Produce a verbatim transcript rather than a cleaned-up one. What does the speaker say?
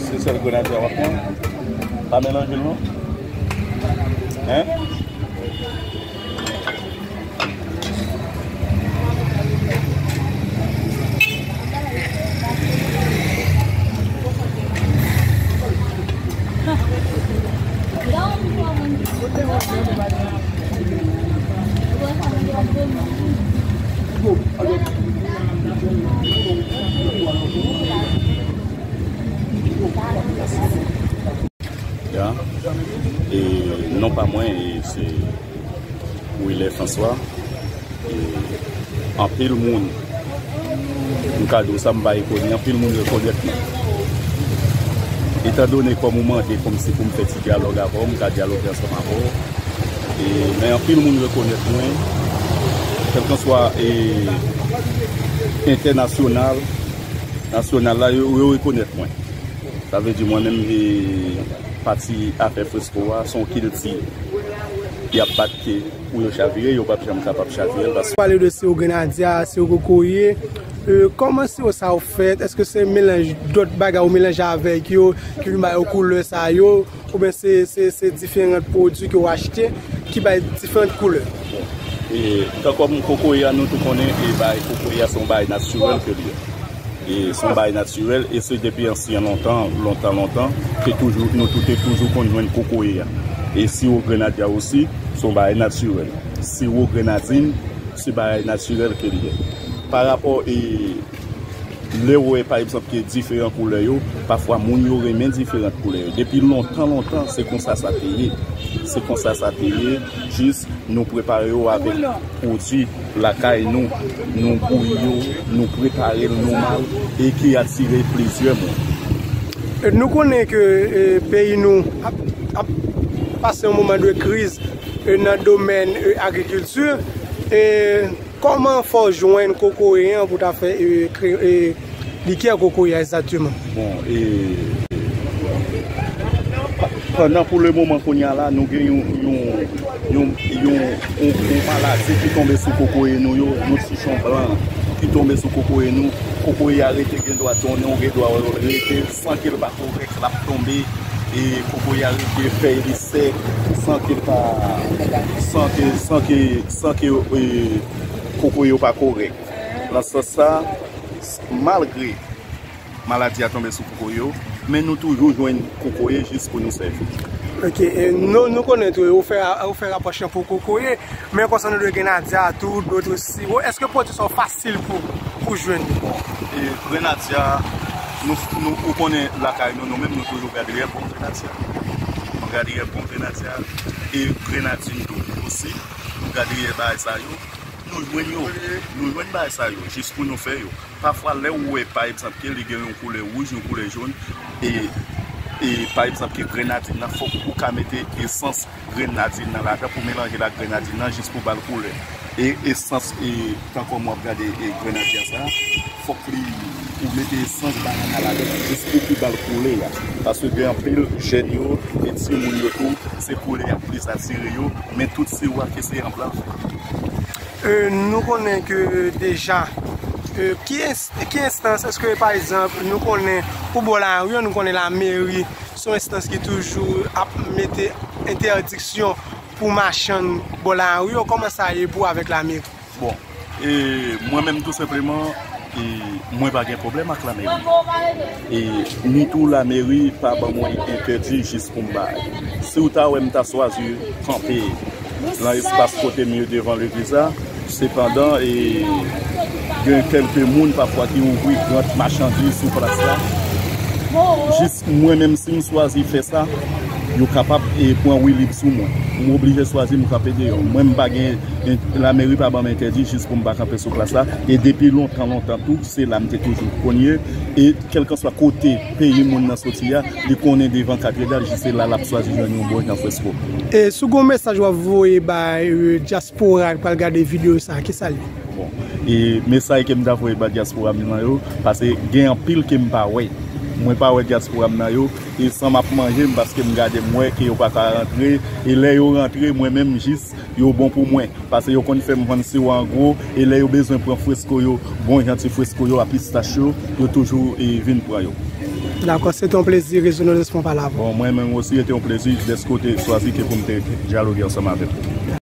Se sèl grenadya w ap pran? Pa melanje l non. Hein? Ya. E non pa mwen, e se Wilè François. E anpil moun, m ka di w sa, m pa ekone, anpil moun rekonèt mwen. Etandone kòm ou mande kòmsi pou m fè ti dyalòg avè w, m ka dyaloge ansanm avè w. E, men anpil moun rekonèt mwen, kèlkanswa, e, entènasyonal, nasyonal la, yo, yo rekonèt mwen. Sa vle di mwen menm, e, pati afè fresko a, se yon kilti y ap bat ke pou yo chavire, yo p ap janm kapab chavire l, paske pale de siwo grenadya, siwo kokoye. E, kòman siwo sa yo fèt? Èske se melanj dòt bagay ou melanje avèk yo ki vin ba yo koulè sa yo? Oubyen se, se, se diferan pwodui ke w achte ki bay diferan koulè? E, tankou kokoye a, nou tou konnen, e, bay kokoye a se yon bay natirèl ke li ye. E se yon bagay natirèl, e se depi ansyen lontan, lontan, lontan, ke toujou, nou tou te toujou konn jwenn kokoye a. E siwo grenadya osi, se yon bagay natirèl. Siwo grenadin, se bagay natirèl ke li ye. Pa rapò, e, lè w wè, pa egzanp, ke diferan koulè yo, pafwa moun yo renmen diferan koulè yo. Depi lontan, lontan, se konsa sa te ye. Se konsa sa te ye, jis nou prepare yo avèk pwodui lakay nou, nou bouyi yo, nou prepare l nòmal e ki atire plizyè moun. E nou konnen ke, e, peyi nou ap, ap pase yon moman de kriz, e, nan domèn, e, agrikilti. E kòman fè w jwenn kokoye an pou ta fè, e, kre-, e, likè kokoye a egzakteman? Bon, e, pa-, pandan pou le moman kounye a la, nou gen yon, yon, yon, yon, yon, yon maladi ki tonbe sou kokoye nou yo, yon tichon blan ki tonbe sou kokoye nou. Kokoye a rete gen dwa donnen, ou gen dwa wè l rete san ke l pa korèk, l ap tonbe, e kokoye a rete fèy li sèk, san ke l pa, san ke, san ke, san ke, e, kokoye yo pa korèk. Nan sans sa, malgre maladi a tonbe sou kokoye yo, men nou toujou jwenn kokoye jis pou nou sèvi. Ok, e nou, nou konnen tou, ou fè, ou fè rapò chanpou kokoye, men konsènan de grenadya tou, dòt siwo, èske pwodui sa yo fasil pou, pou jwenn? Bon, e grenadya, nou, nou, ou konnen lakay nou, nou menm, nou toujou gade bon grenadya. Nou gade bon grenadya, e grenadin tou osi, nou gade bagay sa yo. Nou jwenn yo, nou jwenn bagay sa yo, jis pou nou fè yo. Pafwa, lè w wè, pa egzanp, ke li gen yon koulè wouj, yon koulè jòn, e, e, pa egzanp, ke grenadin nan, fòk ou ka mete esans grenadin nan ladan pou melanje l ak grenadin nan, jis pou ba l koulè. E esans, e, tankou w ap gade, e, grenadya sa, fòk li, ou mete esans banana ladan, jis pou, pou ba l koulè a. Paske gen anpil jèn yo, e timoun yo tou, se koulè a plis atire yo, men tout siwo a ke se an blan. E, nou konnen ke deja, e, ki ins-, ki enstans, èske pa egzanp, nou konnen pou bò lari an, nou konnen lameri se yon enstans ki toujou ap mete entèdiksyon pou machann bò lari an, kòman sa ye pou avèk lameri? Bon, e mwen menm tou senpleman, e mwen pa gen pwoblèm ak lameri. E ni tou lameri pa ban mwen entèdi jis pou m bay. Si w ta wè m ta swazi kanpe nan espas kote m ye devan legliz la, sepandan, e gen kèlke moun pafwa ki ouvri gran machandiz sou plas la. Jis mwen menm si m swazi fè sa, Yo kapab e pran woulib sou mwen. M oblije chwazi m kanpe deyò. Mwen m pa gen, lameri pa ban m entèdi jis pou m pa kanpe sou plas la. E depi lontan, lontan tou, se la m te toujou konn ye. E kèlkanswa kote peyi moun nan soti a, li konnen devan katedral, jis se la l ap chwazi jwenn yon bon jan fresko. E si w gen yon mesaj w ap voye bay dyaspora k pral gade videyo sa, kisa l ye? Bon, e mesaj ke m ta voye ba dyaspora m nan yo, paske gen anpil ke m pa wè. Mwen pa wè dyaspora m nan yo, e san m ap manje m paske m gade m wè ke yo pa ka rantre, e lè yo rantre, mwen menm jis yo bon pou mwen, paske yo konn fè m vann siwo an gwo, e lè yo bezwen pran fresko yo, bon jan ti fresko yo a pistach yo, yo toujou e vin pran yo. Dakò, se te yon plezi, Rezo Nòdès pran pale avè w. Bon, mwen menm osi, se te yon plezi dèske w te chwazi ke pou m te dyaloge ansanm avèk ou.